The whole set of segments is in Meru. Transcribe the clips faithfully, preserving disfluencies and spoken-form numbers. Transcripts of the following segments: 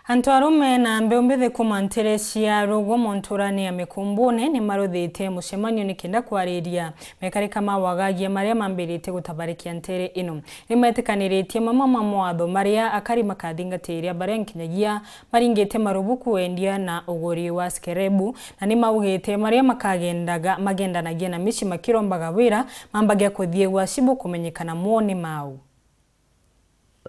Antu arume na mbeu mbithi kuma ntere cia rugumo nturani ya Mikumbune ni maruthitie mucemanio nikenda kwariria mekarika ma wagagia maria mambiritie gutabarikia ntere ino. Ni metikaniritie mamwe ma mawatho maria akari makathingatiria, baria nkinyagia maringite marubuku wendia na uguri wa skerebu, na ni maugite maria makagendaga, magendanagia na mici makirombaga wira mambagia kuthiegwa cibu kumenyekana moni mau.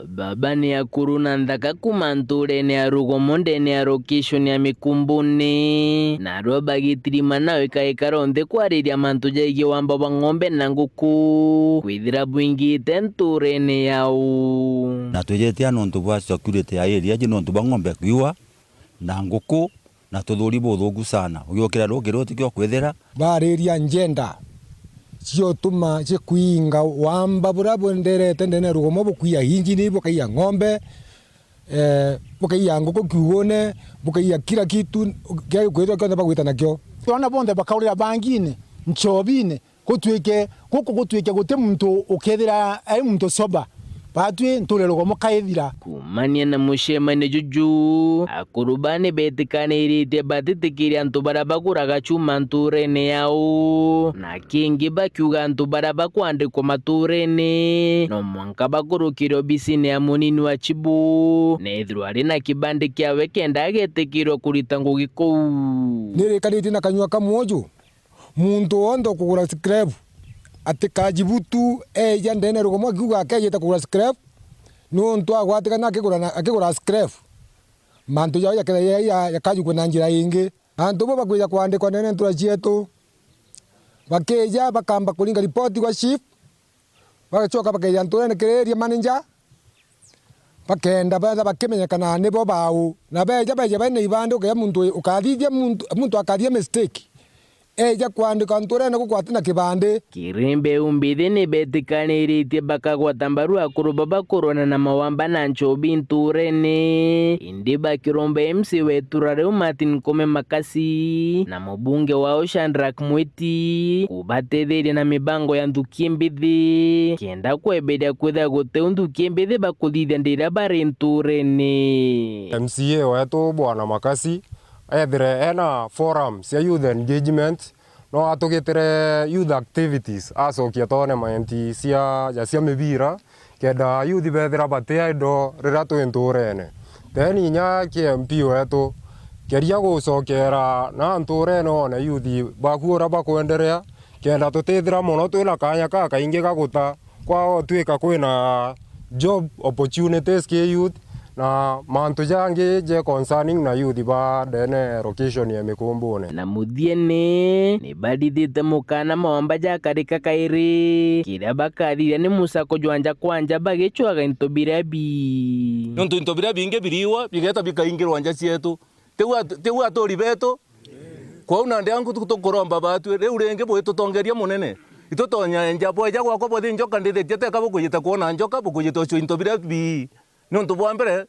Baba ni akuru na nthaka kuma nturene ya rugomo ndene ya location ya Mikumbune, na arua bagitirima nawe kaikara onthe kwariria mantu jaigie wamba bwa ng'ombe na nguku kwithira bwingite nturene yao. Na twijite nontu bwa security ya area ji nontu bwa ng'ombe kwiwa na nguku na tuthuri buthuku sana. Ugiukira rukiri utikio kwithira. Bariria njenda ciotuma cikwinga wamba buria bwenderete ndene ya rugomo, bukwia injini, bukaiya ng'ombe, eh, bukaiya nguku kiugune, bukaiya kila kitu, kiria gikwithirwa kionthe bagwita nakio. Twona bonthe bakaurira bangine, nchobine, gutwike, guku gutwike guti muntu ukethira ai muntu sober. Batwi nture rugomo kaithira. Kumania na mucemanio juju, akuru baa ni betikaniritie batitikiria antu baria baguraga chuma nturene yao, na kingi bakiuga antu baria bakwandikwa maturene no mwanka bakurukire obisine ya munini wa chibu, nethirwa ari na kibandi kiawe kenda agetikirwa kurita ngugi kuu. Nirikanitie na kanyua kamwe uju. Muntu wonthe ukugura scrap, atikajibu tu eja ndene rugomo akiuga akejite kugura scrap, niuntu agwatikana akigura na, akigura scrap. Mantu jao jakethira ja, ja, jakajukua na njira ingi. Antu bo bakwija kwandikwa ndene ntura cietu, bakija bakamba kuringa ripoti gwa chief, bagacoka bakeja nturene kiri area manager, bakenda betha bakimenyekana nibo bau. Na beja, beja bena ibandi, ukeja muntu ukathithia muntu, muntu akathithia mistake, eja kwandika nturene guku ati na kibandi. Kiri mbeu mbithi ni betikaniritie bakagwata mbaru akuru baba kurwana na mawamba na nchobi nturene, indi bakiromba M C wetu ra riu Martin Kome Makasi na mubunge wao Shadrack Mwiti kubatetheria na mibango ya nthuki mbithi, kenda kweberia kwithira guti u nthuki mbithi bakuthithia ndira bari nturene. M C A wetu Bwana Makasi ethire ena forum cia youth engagement, no atugitire youth activities, acokia tournament cia, ja cia mibira, kenda youth bethira bati idle riria twi nturene. Then inya ki M P wetu, keria gucokera na nturene one youth baku uria bakwenderea, kenda tutithira mono twina kanya kakaingi ga guta kwao twika kwina job opportunities ki youth na mantu jangi je concerning na youth ba ndene location ya Mikumbune. Na muthiene, ni barithite mukana mawamba jakarika kairi, kiria bakathithia ni musako jwa nja kwa nja bagicwaga into biria bi. Nontu into biria bingi biriwa bigeta bikaingirwa nja cietu. Tiu at-, tiu aturi betu. Kwou nandi angu tu-, tukuromba batwi, riu ringi bwitutongeria munene. Itutonya nja, bweja gwakwa bwathi njoka ndithitie teka bukujite kwona njoka, bukujite ucua into biria bi. Niuntu bwa mbere,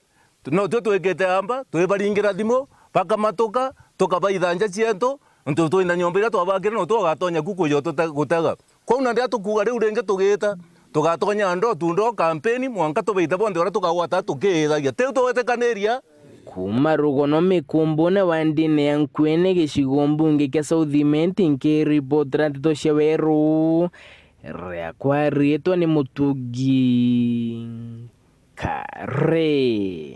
no twe twikite amba, twibaringira thimu, bakamatuka, tukabaitha nja cietu, niuntu twina nyomba iria twabakire, no twagatonya ku kwija utute-, gutega. Kwou na riria tukuuga riu ringi tugiita, tugatonya ando tundo kampeni, mwanka tubaite bonthe uria tukagwata tukiithagia. Tiu tugwitikaniria? Kuuma rugono Mikumbune wa ndini ya Nkuene gicigo mbunge kia South Imenti, nkiripotera nteto cia weru, riakwa riitwa ni Mutugi Kare.